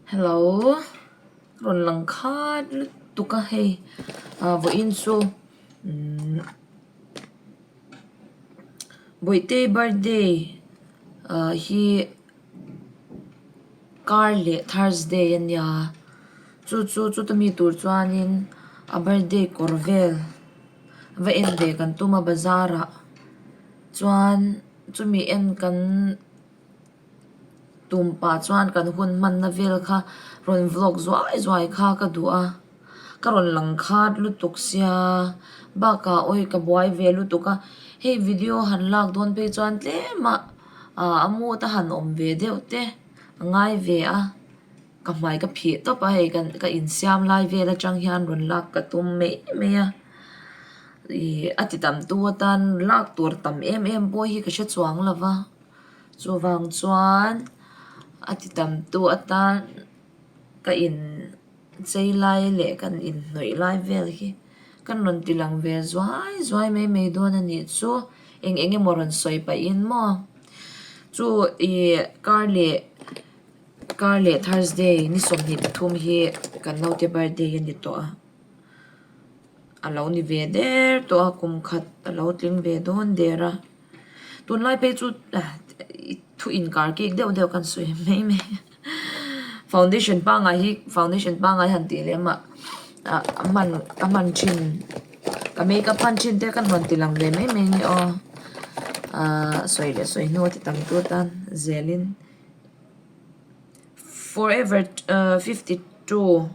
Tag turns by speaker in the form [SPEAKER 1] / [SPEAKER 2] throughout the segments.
[SPEAKER 1] Hello rawn lang khat lutuk a hei ah vawiin chu umm Bawihtei birthday ah hi kar leh Thursday a nia chu chu chuta mi tur chuanin a birthday kawr vel va en ve kan tum a bazar ah chuan chumi en kan. Tum pah chuan kan hun hmanna vel kha rawn vlog zuai zuai kha ka duh a, ka rawn lang khat lutuk sia bakah awi ka buai ve lutuk a, hei video han lak dawn phei chuan tlem ah ah a mood a han awm ve deuh te a ngai ve a, ka hmai ka phih tawp a hei ka insiam lai vel atang hian rawn lak ka tum mai mai a, ih a ti tam tu atan lak tur tam em em pawh hi ka hre chuang lo va. Chuvang chuan a ti tam tu atan ka in chei lai leh kan inhnawih lai vel hi kan rawn ti lang ve zuai zuai mai mai dawn a nih chu eng eng emaw rawn sawi pahin maw chu ih kar leh kar leh Thursday ni 23 hi kan naute birthday a ni tawh a a lo ni ve der tawh a kum khat a lo tling ve dawn der a. Tunlai phei chu thu inkar kik deuh deuh kan sawi mai mai foundation pangngai hi foundation pangngai han tih lem ah ah a hman ka hman thin ka makeup hman thin te kan rawn ti lang ve mai mai ania aw ahh sawi leh sawi hnu a ti tam tur tan zelin forever 52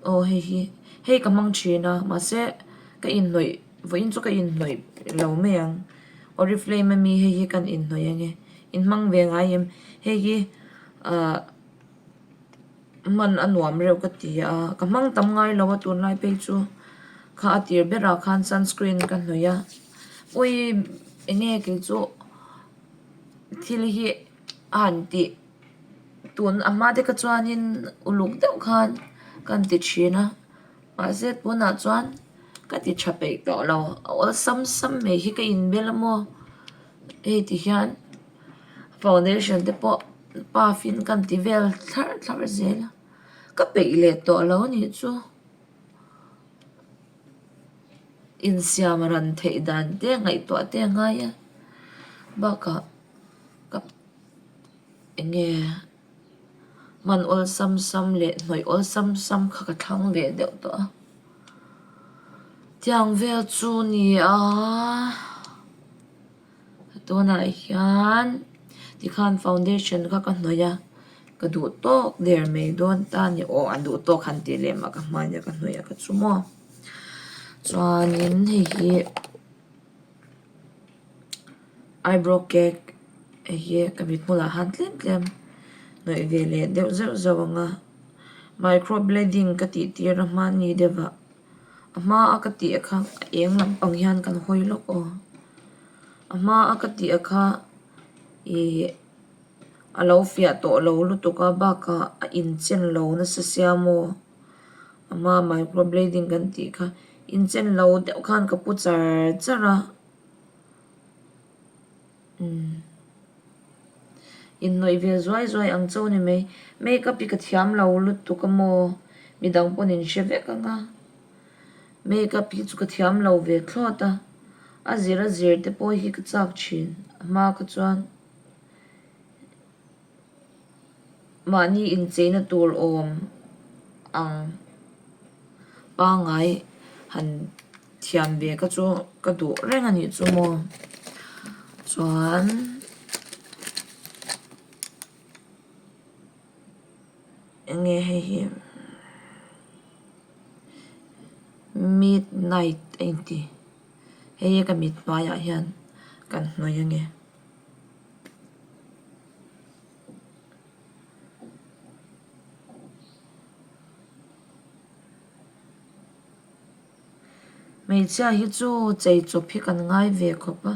[SPEAKER 1] aw hei hi hei ka hmang thin a mahse ka inhnawih. Vawiin chu ka inhnawih lo mai ang. Oriflame ami hei hi kan inhnawih ange. Inhmang ve ngai em? Hei hi ahh hman a nuam reuh ka ti a. Ka hmang tam ngai lo a tunlai phei chu. Kha a tir berah khan sunscreen ka hnawih a. Pawi eng nge kei chu thil hi a han tih tun a hma te kha chuanin uluk deuh khan ka han ti thin a. Mahse tunah chuan ka ti tha peih tawh lo a awlsam sam mai hi ka inbel a maw hei ti hian foundation te pawh puff in ka ti vel thlarh thlarh zel a ka peih leh tawh lo a nih chu insiam ran theih dan te ngaihtuah te a ngai a bakah ka eng nge. Hman awlsam sam leh hnawih awlsam sam kha ka thlang ve deuh tawh a. Tiang vel chu ni a, tunah hian tikhan foundation kha ka hnawih a, ka duh tawk der mai dawn ta a ni. Aw a duh tawk han tih leh mah ka hmai a ka hnawih a ka chu maw. Chuanin hei hi. Eyebrow cake hei hi ka mit hmulah han tlem tlem hnawih ve leh deuh zeuh zeuh ang a micro blading ka tih tir a hmanni deuh ah a hma a ka tih kha a eng lampang hian kan hawi lawk aw a hma a ka tih kha ihh a lo fiah tawh lo lutuk a bakah a inchen lo nasa sia maw. A hma micro blading kan tih kha inchen lo deuh khan ka pu char char a umm inhnawih ve zuai zuai ang chauh a ni mai makeup hi ka thiam lo lutuk a maw midang pawn in hre vek ang a makeup hi chu ka thiam lo ve thlawt a a zir a zir te pawh hi ka chak thin a hma kha chuan. Mahni incheina tur awm ang pangngai han thiam ve kha chu ka duh reng a nih chu maw. Chuan eng nge hei hi midnight a inti hei hi ka mit hmaiah hian kan hnawih ange. Hmeichhia hi chu chei chawp hi kan ngai ve khawp a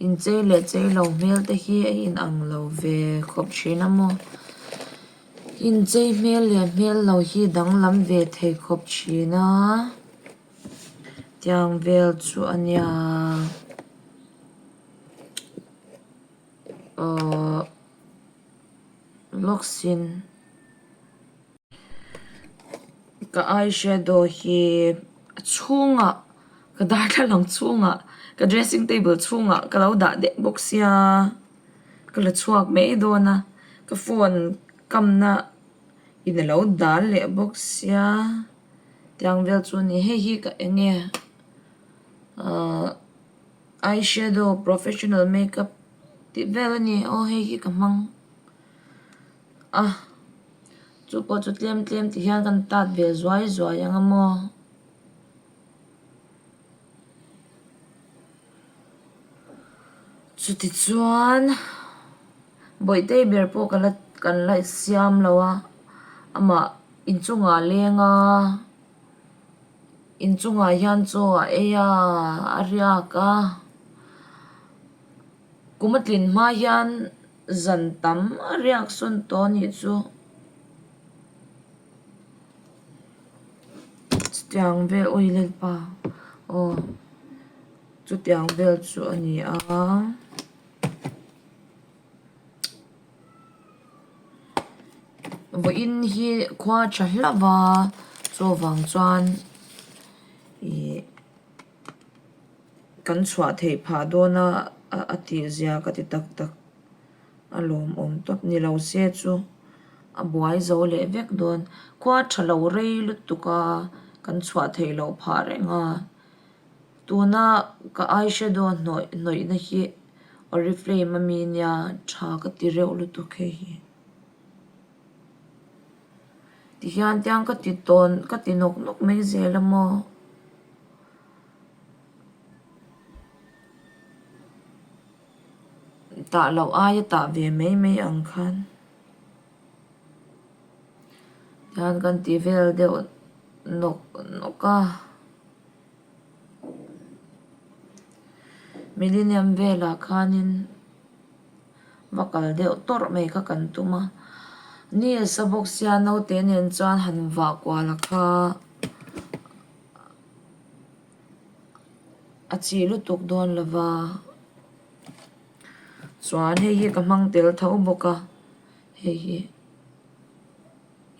[SPEAKER 1] inchei leh chei lo hmel te hi a inang lo ve khawp thin a maw inchei hmel leh hmel lo hi danglam ve thei khawp thin a tiang vel chu a nia. Aww lawksin. Ka eye shadow hi a chhungah ka darthlalang chhungah ka dressing table chhungah ka lo dah daih bawk sia ka la chhuak mai dawn a ka phone kamna in a lo dal leh bawk sia tiang vel chu a ni hei hi ka eng nge ahh eye shadow professional makeup tih vel a ni aw hei hi ka hmang a chu pawh chu tlem tlem ti hian kan tat ve zuai zuai ang a maw. Chutichuan Bawihtei ber pawh ka la kan la siam lo a amah inchungah a leng a inchungah hian chaw a ei a a riak a kum a tlin hma hian zan tam a riak sawn tawh a nih chu. Chutiang vel awi lalpa aw chutiang vel chu a ni a vawiin hi khua tha hlauh a chuvang chuan ih kan chhuah theih phah dawn a a tih zia ka ti tak tak. A lawmawm tawp ni lo se chu a buai zo leh vek dawn. Khua tha lo rei lutuk a, kan chhuah theih loh phah reng a. Tuna ka eyeshadow hnawih hnawihna hi oriflame ami nia tha ka ti reuh lutuk hei hi. Tihian tiang ka ti tawn ka ti nawk nawk mai zel a maw. Tah loh aia tah ve mai mai ang khan hian kan ti vel deuh nawk nawk a millennium velah khanin va kal deuh tawrh mai kha kan tum a ni a sa bawk sia naute nen chuan han vah kual a kha. A chi lutuk dawn lo va chuan hei hi ka hmang tel tho bawk a hei hi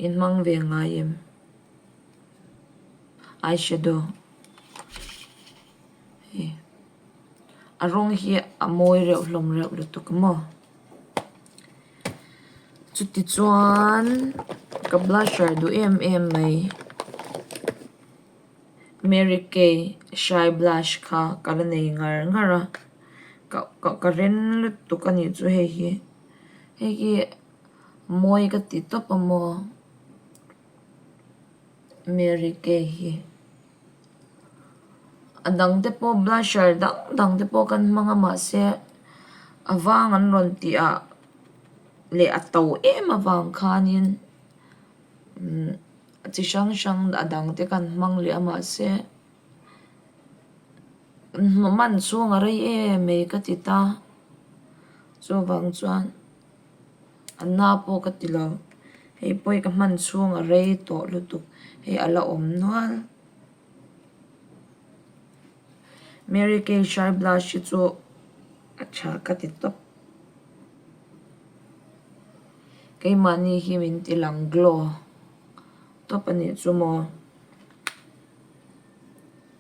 [SPEAKER 1] in hmang ve ngai em eyeshadow hei a rawng hi a mawi reuh hlawm reuh lutuk maw chuti chuan ka blusher duh em em mai. Mary Kay hrai blush kha ka la nei ngar ngar a ka ka ren lutuk a nih chu hei hi hei hi mawi ka ti tawp a maw Mary Kay hi a dang te pawh blusher dang dang te pawh kan hmang a mahse a vang an rawn tih ah leh a to em avang khanin umm. Chi hrang hrang a dang te kan hmang leh a mahse man chhung a rei em mai ka ti ta chuvang chuan a na pawh ka ti lo hei pawh hi ka hman chhung a rei tawh lutuk hei a la awm nual Mary Kay hrai blush hi chu a tha ka ti tawp. Keimahni hi min ti lang glow tawp a nih chu maw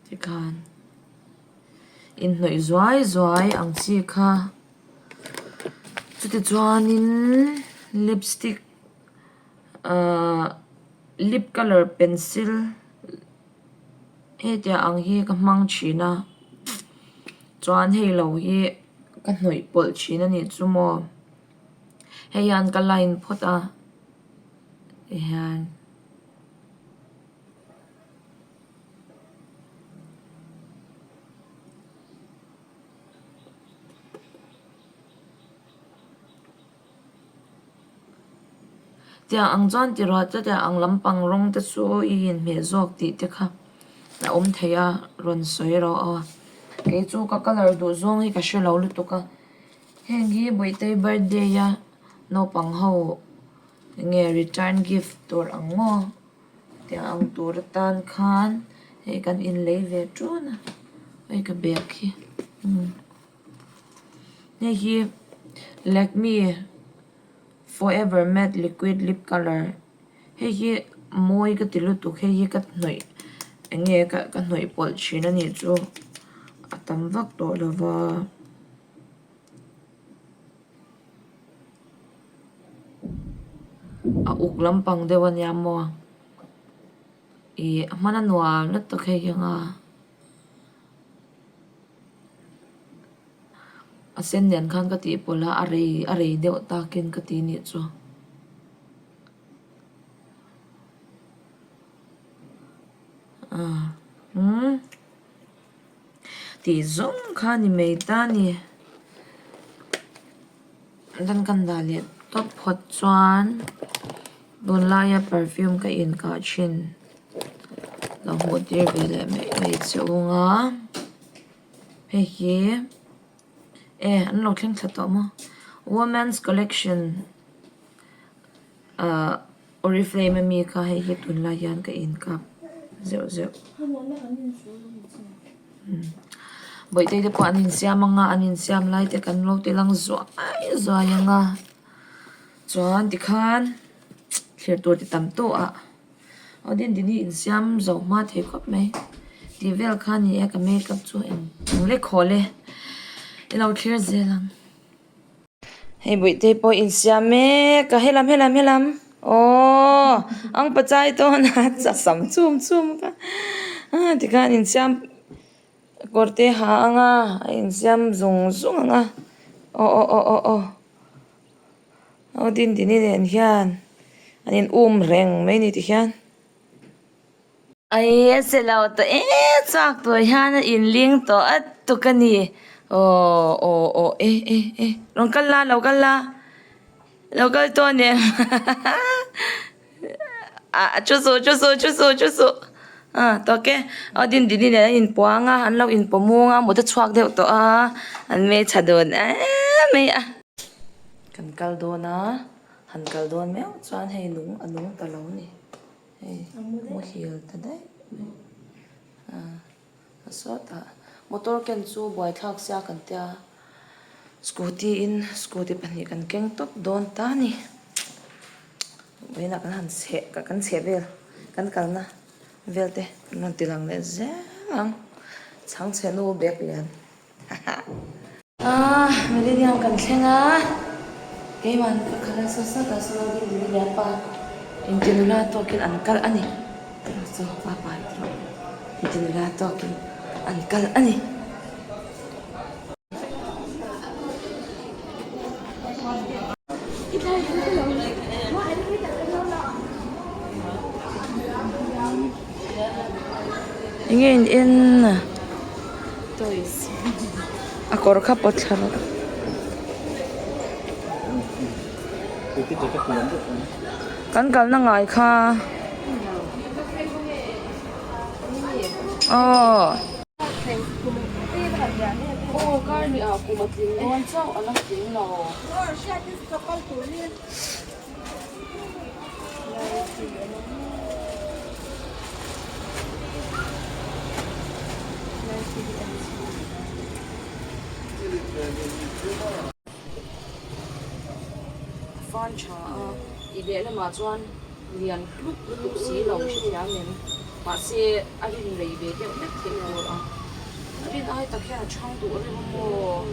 [SPEAKER 1] tikhan inhnawih zuai zuai ang chi kha chutichuanin lipstick ahh lip colour pencil hetiang ang hi ka hmang thin a chuan hei lo hi ka hnawih pawlh thin a nih chu maw. Hei hian ka line phawt a tihian tiang ang chuan ti ruah te tiang ang lampang rawng te chu i inhmeh zawk tih te kha a awm thei a rawn sawi rawh aw kei chu ka colour duh zawng hi ka hrelo lutuk a. Heng hi Bawihtei birthday a naupang ho enge return gift tur ang maw tiang ang tur atan khan hei kan inlei ve tun a hei ka bag hi umm hei hi Lakme forever matte liquid lip colour hei hi. mawi ka ti lutuk hei hi ka hnawih eng nge ka ka hnawih pawlh thin a nih chu a tam vak tawh lo va. A uk lampang deuh a nia maw ih a hman a nuam lutuk hei hi anga. A sen nen khan ka tih pawlh a a rei a rei deuh takin ka ti nih chu. Umm tih zawng kha a ni mai ta a ni. Dan kan dah leh tawp phawt chuan tunlaia perfume ka inkah thin lo hmuh tir ve leh mai mai che ung a hei hi e an lo thleng thla tawh maw women's collection ahh oriflame ami kha hei hi tunlai hian ka inkap zeuh zeuh. Bawihte te pawh an insiam ang a an insiam lai te kan lo ti lang zuai zuai ang a chuan tikhan thlir tur ti tam tawh ah aw dindini insiam zo hma thei khawp mai tih vel kha a ni e ka makeup chu eng lek haw le i lo thlir zel ang. Hei bawihte pawh insiam mek a helam helam helam aww ang pachai tawn a a sam chum chum kha ah tikhan insiam kawr te ha ang a a insiam zung zung ang a aw aw aw aw aw aw dindini nen hian an in um reng mai a ni tikhian. Aii a che lo tawh e chhuak tur hian a inling tawh a tuk a ni aw aw aw e e e rawn kal la lo kal la lo kal tawh a ni ah chu suh chu suh chu suh chu suh ah tawk e aw dindini nen an inpuang a an lo inpawmung a mut a chhuak deuh tawh a an hmeltha dun em mai a. Kan kal dawn a han kal dawn meuh chuan hei nung a nung ta lo a ni. Hei muhil ta daih mai a sawtah motor ken chu buaithlak sia kan tia scooty in scooty pahnih kan keng tawp dawn ta a ni vawiinah kan han chheh kan chheh vel kan kalna vel te kan rawn ti lang leh zel ang chhangchhe nu bag lian. Ahh Millennium kan thleng a, keiman ka khalh a saw sawt a saw ding ding leh a pa inti nula tawkin an kal a ni tiraw saw pa pa hi tiraw inti nula tawkin an kal a ni. Enge in en a toys a kawr kha pawt thla rawh kan kalna ngai kha aw. Aw kar ni ah kum a tling dawn chauh a la tling lo. Fan tha a tih leh lamah chuan lian hlup lutuk si lo hrethiam em mahse a rin rei ve deuh hlek theih tur a rin ai tak hian a chhang duh reuh a maw.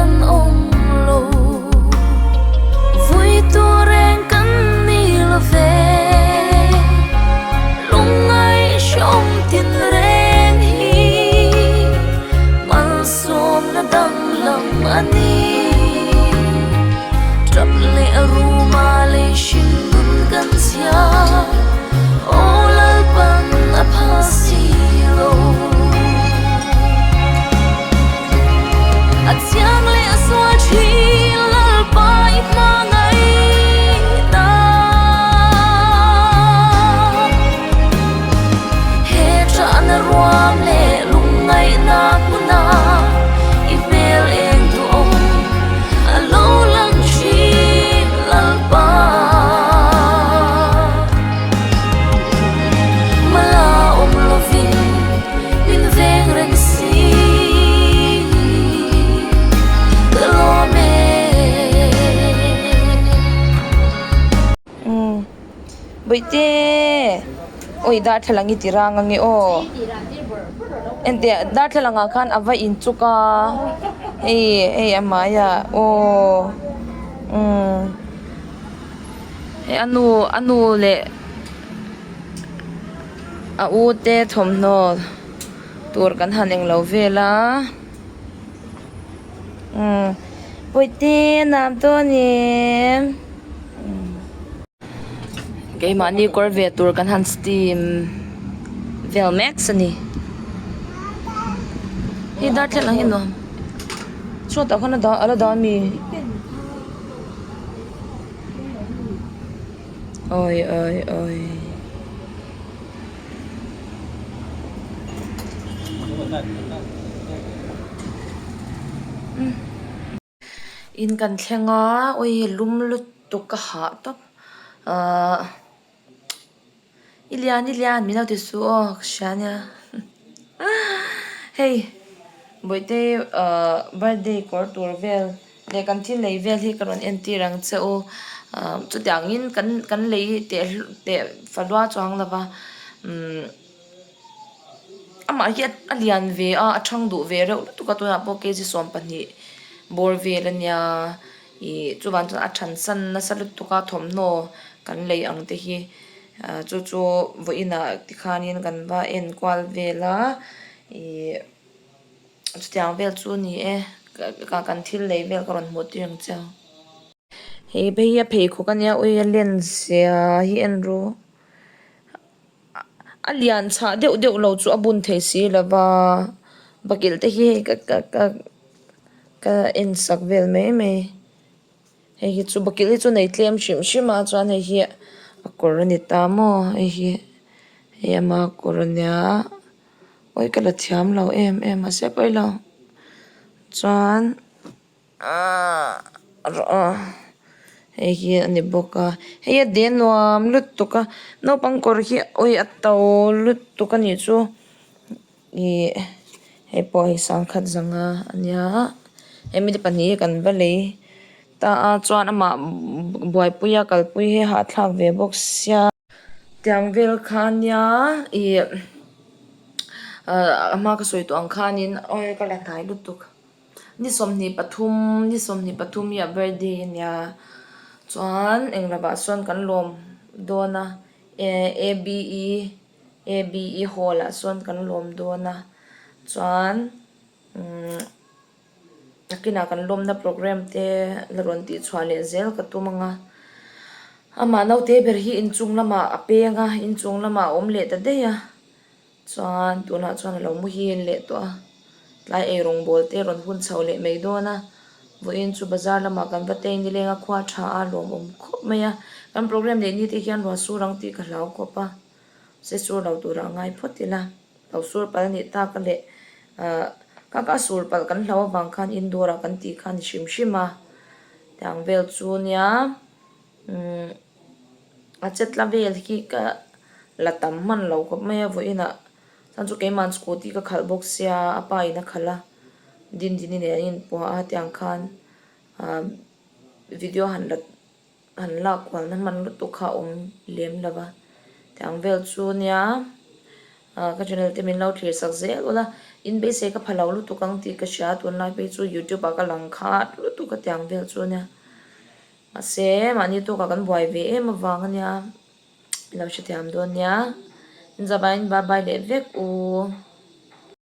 [SPEAKER 1] kan awm lo. Vui tur reng kan ni lo ve. Lungngai hrehawm tin reng hi malsawmna danglam a ni. Tap leh ruma lei hring nun kan chhia, aw Lalpan a pha si lo. A chiang leh a sual thin Lalpa i hmangaihna. He chahna ruam leh lungngaihna hmuna i hmel eng duhawm a lo lang thin Lalpa. Mala awm lovin min veng reng si ka lawm e.
[SPEAKER 2] Umm Bawihte awi darthlalang i ti rang ange aw enteh darthlalang ah khan a va in chuk a hei hei a hmai ah aw umm hei a nu a nu leh a u te thawmhnaw tur kan han englo vel a umm Bawihte nuam dawn em keimahni kawr ve tur kan han steam vel mek a ni hei darthlalang hi nuam chhuatah khan a dah a la dah a mi. Awi awi awi. In kan thleng a awi lum lutuk ka hah tawp ahh i lian i lian min lo ti suh aw ka hria ania hei bawihte ahh birthday kawr tur vel. Leh kan thil lei vel hi ka rawn entir ang che u ah chutiangin kan kan lei teh teh falua chuang lo va umm amah hi a lian ve a a thang duh ve reuh lutuk a tunah pawh kg 12 bawr vel a nia ih chuvang chuan a than san nasa lutuk a thawmhnaw kan lei ang te hi ah chu chu vawiinah tikhanin kan va enkual vel a ih. Chutiang vel chu a ni e ka kan thil lei vel ka rawn hmuh tir ang che. Hei phei hi a pheikhawk a nia ui a len zia hi en ru a lian chhah deuh deuh lo chu a bun thei si lo va bakilh te hi hei ka ka ka ka en sak vel mai mai hei hi chu bakilh hi chu nei tlem hrim hrim a chuan hei hi a kawr a ni ta maw hei hi hei ama kawr a nia. Awi ka la thiam lo em em a se pawi lo chuan ahh rawh hei hi a ni bawk a hei a de nuam lutuk a naupang kawr hi awi a to lutuk a nih chu ih hei pawh hei sangkhat zanga a nia hemi te pahnih hi kan va lei ta a chuan amah buaipui a kalpui hi hahthlak ve bawk sia. Tiang vel kha nia ih a hma ka sawi tawh ang khanin awi ka la hnai lutuk ni 23 ni 23 hi a birthday a nia chuan englo ah sawn kan lawm dawn a A B E A B E hall ah sawn kan lawm dawn a chuan umm. Nakinah kan lawmna programme te la rawn tih chhuah leh zel ka tum ang a, amah naute ber hi inchung lamah a peng a, inchung lamah a awm leh ta daih a, chuan tunah chuan a lo muhil leh tawh a, tlai eirawngbawl te rawn hun chho leh mai dawn a, vawiin chu bazar lamah kan va teng nileng a khua tha a lawmawm khawp mai a, kan programme leh ni te hian ruah sur ang tih ka hlau khawp a. Se sur lo turah a ngai phawt ila, lo sur palh a nih tak a leh ahh ka ka sur palh kan hlo avang khan indoor ah kan tih kha a ni hrim hrim a, tiang vel chu nia umm a che tla vel hi ka la tam hman lo khawp mai a vawiin ah chuan chu keimah scooty ka khalh bawk sia a pa in a khalh a Dindini nen an inpuah a tiang khan ahh video han la. Han lak kualna hman lutuk kha a awm lem lo va, tiang vel chu nia. Ah ka channel te min lo thlir sak zel ula, in beisei ka pha lo lutuk ang tih ka hria, tunlai phei chu youtube ah ka lang khat lutuk a tiang vel chu ania. Mahse mahni tawkah kan buai ve em avang ania, i lo hrethiam dawn nia. Inzavaiin bye bye leh vek u.